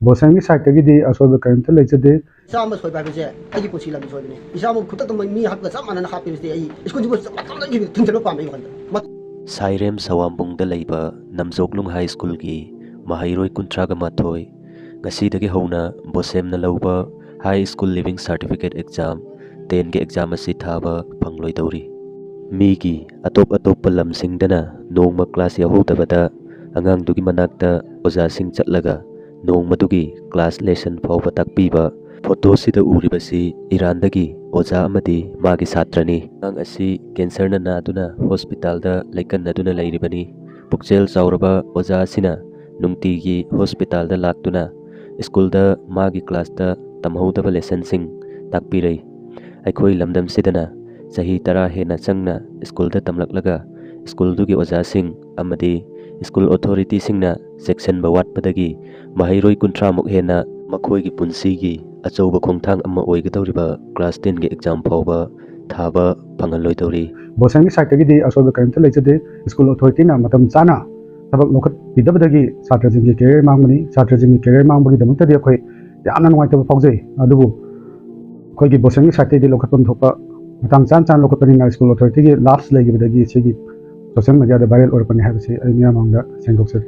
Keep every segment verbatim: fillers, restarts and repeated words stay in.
ꯕꯣꯁꯦꯝꯒꯤ ꯁꯥꯏꯠꯇꯒꯤꯗꯤ ꯑꯁꯣꯏꯕ ꯀꯔꯤꯝꯇ ꯂꯩꯖꯗꯦ꯫ ꯏꯆꯥ ꯑꯃ ꯁꯣꯏꯕ ꯍꯥꯏꯕꯁꯦ ꯑꯩꯒꯤ ꯄꯨꯟꯁꯤ ꯂꯝꯕꯤ ꯁꯣꯏꯕꯅꯤ꯫ ꯏꯆꯥ ꯑꯃ ꯈꯨꯗꯛꯇ ꯃꯤ ꯍꯥꯠꯄꯒ ꯆꯞ ꯃꯥꯟꯅꯅ ꯍꯥꯠꯄꯤꯕꯁꯤꯗꯤ ꯑꯩ ꯁ꯭ꯀꯨꯜꯁꯤꯕꯨ ꯃꯇꯝꯗꯒꯤ ꯊꯤꯡꯖꯤꯟꯕ ꯄꯥꯝꯃꯦ ꯑꯩ ꯋꯥꯈꯜꯗ꯫ ꯃ- ꯁꯥꯏꯔꯦꯝ ꯁꯋꯥꯝꯕꯨꯡꯗ ꯂꯩꯕ ꯅꯝꯖꯣꯛꯂꯨꯡ ꯍꯥꯏ ꯁ꯭ꯀꯨꯜꯒꯤ ꯃꯍꯩꯔꯣꯏ ꯀꯨꯟꯊ꯭ꯔꯥꯒ ꯃꯥꯊꯣꯏ ꯉꯁꯤꯗꯒꯤ ꯍꯧꯅ ꯕꯣꯁꯦꯝꯅ ꯂꯧꯕ high school leaving certificate exam, ꯇꯦꯟꯒꯤ ꯑꯦꯛꯖꯥꯝ ꯑꯁꯤ ꯊꯥꯕ ꯐꯪꯂꯣꯏꯗꯧꯔꯤ꯫ ꯃꯤꯒꯤ ꯑꯇꯣꯞ ꯑꯇꯣꯞꯄ ꯂꯝꯁꯤꯡꯗꯅ ꯅꯣꯡꯃ ꯀ꯭ꯂꯥꯁ ꯌꯥꯎꯍꯧꯗꯕꯗ ꯑꯉꯥꯡꯗꯨꯒꯤ ꯃꯅꯥꯛꯇ ꯑꯣꯖꯥꯁꯤꯡ ꯆꯠꯂꯒ ꯅꯣꯡꯃꯗꯨꯒꯤ ꯀ꯭ꯂꯥꯁ ꯂꯦꯁꯟ ꯐꯥꯎꯕ ꯇꯥꯛꯄꯤꯕ꯫ ꯐꯣꯇꯣꯁꯤꯗ ꯎꯔꯤꯕꯁꯤ ꯏꯔꯥꯟꯗꯒꯤ ꯑꯣꯖꯥ ꯑꯃꯗꯤ ꯃꯥꯒꯤ ꯁꯥꯇ꯭ꯔꯅꯤ꯫ ꯑꯉꯥꯡ ꯑꯁꯤ ꯀꯦꯟꯁꯔꯅ ꯅꯥꯗꯨꯅ ꯍꯣꯁꯄꯤꯇꯥꯜꯗ ꯂꯩꯀꯟꯅꯗꯨꯅ ꯂꯩꯔꯤꯕꯅꯤ꯫ ꯄꯨꯛꯆꯦꯜ ꯆꯥꯎꯔꯕ ꯑꯣꯖꯥ ꯑꯁꯤꯅ ꯅꯨꯡꯇꯤꯒꯤ ꯍꯣꯁꯄꯤꯇꯥꯜꯗ ꯂꯥꯛꯇꯨꯅ ꯁ꯭ꯀꯨꯜꯗ ꯃꯥꯒꯤ ꯀ꯭ꯂꯥꯁꯇ ꯇꯝꯍꯧꯗꯕ ꯂꯦꯁꯟꯁꯤꯡ ꯇꯥꯛꯄꯤꯔꯩ꯫ ꯑꯩꯈꯣꯏ ꯂꯝꯗꯝꯁꯤꯗꯅ ꯆꯍꯤ ꯇꯔꯥ ꯍꯦꯟꯅ ꯆꯪꯅ ꯁ꯭ꯀꯨꯜꯗ ꯇꯝꯂꯛꯂꯒ ꯁ꯭ꯀꯨꯜꯗꯨꯒꯤ ꯑꯣꯖꯥꯁꯤꯡ ꯑꯃꯗꯤ ꯁ꯭ꯀꯨꯜ ꯑꯣꯊꯣꯔꯤꯇꯤꯁꯤꯡꯅ ꯆꯦꯛꯁꯤꯟꯕ ꯋꯥꯠꯄꯗꯒꯤ ꯃꯍꯩꯔꯣꯏ ꯀꯨꯟꯊ꯭ꯔꯥꯃꯨꯛ ꯍꯦꯟꯅ ꯃꯈꯣꯏꯒꯤ ꯄꯨꯟꯁꯤꯒꯤ ꯑꯆꯧꯕ ꯈꯣꯡꯊꯥꯡ ꯑꯃ ꯑꯣꯏꯒꯗꯧꯔꯤꯕ ꯀ꯭ꯂꯥꯁ ꯇꯦꯟꯒꯤ ꯑꯦꯛꯖꯥꯝ ꯐꯥꯎꯕ ꯊꯥꯕ ꯐꯪꯍꯜꯂꯣꯏꯗꯧꯔꯤ꯫ ꯕꯣꯁꯦꯝꯒꯤ ꯁꯥꯏꯠꯇꯒꯤꯗꯤ ꯑꯁꯣꯏꯕ ꯀꯔꯤꯝꯇ ꯂꯩꯖꯗꯦ꯫ ꯁ꯭ꯀꯨꯜ ꯑꯣꯊꯣꯔꯤꯇꯤꯅ ꯃꯇꯝ ꯆꯥꯅ ꯊꯕꯛ ꯂꯧꯈꯠꯄꯤꯗꯕꯗꯒꯤ ꯁꯥꯇ꯭ꯔꯁꯤꯡꯒꯤ ꯀꯦꯔꯤꯌꯔ ꯃꯥꯡꯕꯅꯤ꯫ ꯁꯥꯇ꯭ꯔꯁꯤꯡꯒꯤ ꯀꯦꯔꯤꯌꯔ ꯃꯥꯡꯕꯒꯤꯗꯃꯛꯇꯗꯤ ꯑꯩꯈꯣꯏ ꯌꯥꯝꯅ ꯅꯨꯡꯉꯥꯏꯇꯕ ꯐꯥꯎꯖꯩ꯫ ꯑꯗꯨꯕꯨ ꯑꯩꯈꯣꯏꯒꯤ ꯕꯣꯁꯦꯝꯒꯤ ꯁꯥꯏꯠꯇꯒꯤꯗꯤ ꯂꯧꯈꯠꯐꯝ ꯊꯣꯛꯄ ꯃꯇꯥꯡ ꯆꯥꯅ ꯆꯥꯅ ꯂꯧꯈꯠꯄꯅꯤꯅ ꯁ꯭ꯀꯨꯜ ꯑꯣꯊꯣꯔꯤꯇꯤꯒꯤ ꯂꯥꯞꯁ ꯂꯩꯈꯤꯕꯗꯒꯤ ꯁꯤꯒꯤ ꯁꯣꯁꯦꯜ ꯃꯦꯗꯤꯌꯥꯗ ꯚꯥꯏꯔꯦꯜ ꯑꯣꯏꯔꯛꯄꯅꯤ ꯍꯥꯏꯕꯁꯤ ꯑꯩ ꯃꯤꯌꯥꯝ ꯃꯥꯡꯗ ꯁꯦꯡꯗꯣꯛꯆꯔꯤ꯫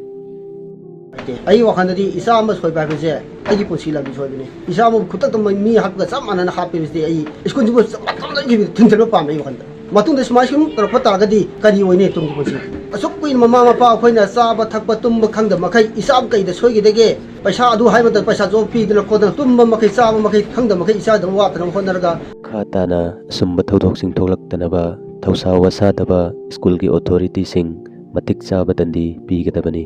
ꯑꯩꯒꯤ ꯋꯥꯈꯜꯗꯗꯤ ꯏꯆꯥ ꯑꯃ ꯁꯣꯏꯕ ꯍꯥꯏꯕꯁꯦ ꯑꯩꯒꯤ ꯄꯨꯟꯁꯤ ꯂꯝꯕꯤ ꯁꯣꯏꯕꯅꯤ꯫ ꯏꯆꯥ ꯑꯃꯕꯨ ꯈꯨꯗꯛꯇ ꯃꯣꯏ ꯃꯤ ꯍꯥꯞꯄꯒ ꯆꯞ ꯃꯥꯟꯅꯅ ꯍꯥꯞꯄꯤꯕꯁꯤꯗꯤ ꯑꯩ ꯁ꯭ꯀꯨꯜꯁꯤꯕꯨ ꯃꯇꯝꯗꯒꯤ ꯊꯤꯡꯖꯤꯟꯕ ꯄꯥꯝꯃꯦ ꯑꯩ ꯋꯥꯈꯜꯗ꯫ ꯃꯇꯨꯡꯗ ꯁꯨꯃꯥꯏꯅ ꯁꯨꯝ ꯇꯧꯔꯛꯄ ꯇꯥꯔꯒꯗꯤ ꯀꯔꯤ ꯑꯣꯏꯅꯤ ꯇꯨꯡꯒꯤ ꯄꯨꯟꯁꯤ? ꯑꯁꯨꯛ ꯀꯨꯏꯅ ꯃꯃꯥ ꯃꯄꯥ ꯑꯩꯈꯣꯏꯅ ꯆꯥꯕ ꯊꯛꯄ ꯇꯨꯝꯕ ꯈꯪꯗꯕ ꯃꯈꯩ ꯏꯆꯥ ꯀꯩꯗ ꯁꯣꯏꯈꯤꯗꯒꯦ? ꯄꯩꯁꯥ ꯑꯗꯨ ꯍꯥꯏꯕ ꯃꯇꯝꯗ ꯄꯩꯁꯥ ꯖꯣꯕ ꯄꯤꯗꯅ ꯈꯣꯠꯇꯅ ꯇꯨꯝꯕ ꯃꯈꯩ ꯆꯥꯕ ꯃꯈꯩ ꯈꯪꯗꯕ ꯃꯈꯩ ꯏꯆꯥꯒꯤꯗꯃꯛ ꯋꯥꯠꯇꯅꯕ ꯍꯣꯠꯅꯔꯒ ꯃꯈꯥ ꯇꯥꯅ ꯑꯁꯨꯝꯕ ꯊꯧꯗꯣꯛꯁꯤꯡ ꯊꯣꯛꯂꯛꯇꯅꯕ ꯊꯧꯁꯥ ꯋꯥꯁꯥꯗꯕ ꯁ꯭ꯀꯨꯜꯒꯤ ꯑꯣꯊꯣꯔꯤꯇꯤꯁꯤꯡ ꯃꯇꯤꯛ ꯆꯥꯕ ꯗꯟꯗꯤ ꯄꯤꯒꯗꯕꯅꯤ꯫